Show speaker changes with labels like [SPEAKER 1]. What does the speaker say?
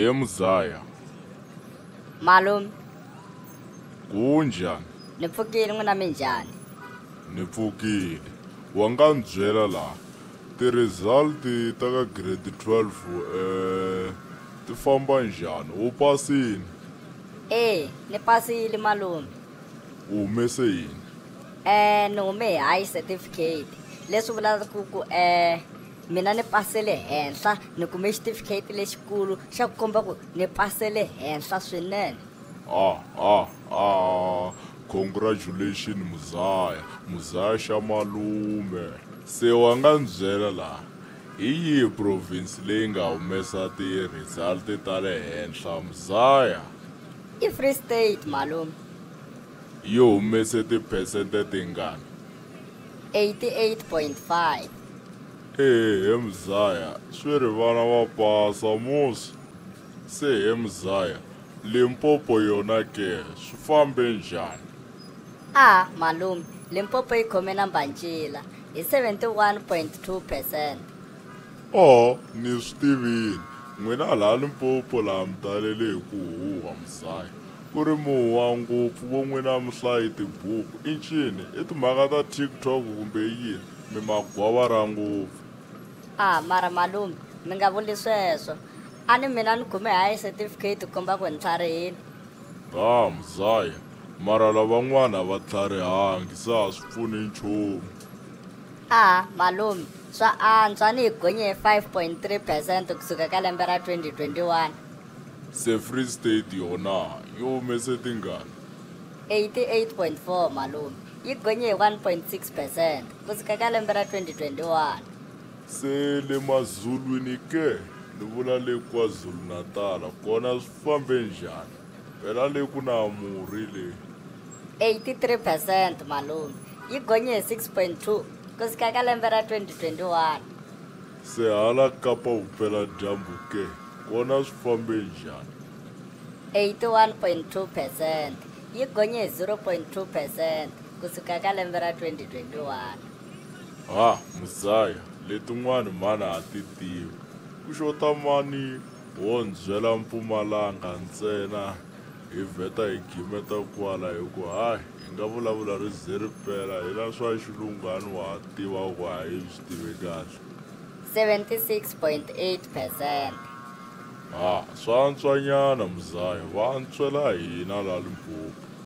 [SPEAKER 1] He muzaya.
[SPEAKER 2] Malume.
[SPEAKER 1] Kunjani?
[SPEAKER 2] Ni pfukile n'wina minjhani?
[SPEAKER 1] Ni pfukile. Wa nga ni byela laha ti-result ta ka grade 12 ti famba njhani? U pasini?
[SPEAKER 2] E, ni pasile malume.
[SPEAKER 1] U humese yini?
[SPEAKER 2] Ni hume hi high certificate. Leswi vulaka ku mina ni pasele henhla, ni kume xitifiketi lexikulu xa ku komba ku ni pasele henhla swinene.
[SPEAKER 1] Ah ah ah, congratulations muzaya, muzaya xa malume. Se wa nga ni byela laha, hi yihi province leyi nga humesa ti-result ta le henhla muzaya?
[SPEAKER 2] I Free State malume.
[SPEAKER 1] Yi humese tiphesente tingani?
[SPEAKER 2] 88.5.
[SPEAKER 1] Ee he muzaya, swi ri vana va pasa musi. Se he muzaya, Limpopo yona ke swi fambe njhani?
[SPEAKER 2] A malume, Limpopo yi khome na mbancila hi 71.2%.
[SPEAKER 1] Oh, ni swi tivile. N'wina laha Limpopo laha mi talele hi ku huha muzaya. Ku ri muhuwa ngopfu vo n'wina mi hlayi tibuku. I ncini? I timhaka ta TikTok kumbe yini? Mi magwavara ngopfu.
[SPEAKER 2] A mara malume, mi nga vuli sweswo. A ni mina ni kume high certificate ku komba ku ni tlharihile.
[SPEAKER 1] Ha muzaya, mara lavan'wana a va tlharihangi se a swi pfuni nchumu.
[SPEAKER 2] A malume, swa antswa ni hi gonye hi 5.3% kusuka ka lembe ra 2021.
[SPEAKER 1] Se Free State yona yi humese tingani?
[SPEAKER 2] 88.4 malume, yi gonye hi 1.6% kusuka ka lembe ra 2021.
[SPEAKER 1] Se le mazulwini ke, ni vula le KwaZulu-Natal, kona swi fambe njhani? Phela le ku na murhi le.
[SPEAKER 2] 83% malume, yi gonye hi 6.2 kusuka ka lembe ra 2021.
[SPEAKER 1] Se hala Kapa vupeladyambu ke, kona swi fambe njhani?
[SPEAKER 2] 81.2% yi gonye hi 0.2% kusuka ka lembe ra 2021.
[SPEAKER 1] Ha muzaya, letin'wana mani a ti tivi. Ku xota mani wo ni byela Mpumalanga ntsena hi vheta hi gimeta kwala hi ku hayi hi nga vulavula ri ze ri pela hina swa xilungu a ni wa ha tiva ku a hi swi tivi kahle.
[SPEAKER 2] 76.8%.
[SPEAKER 1] Ha swa antswanyana muzaya, va antswela hina la Limpopo.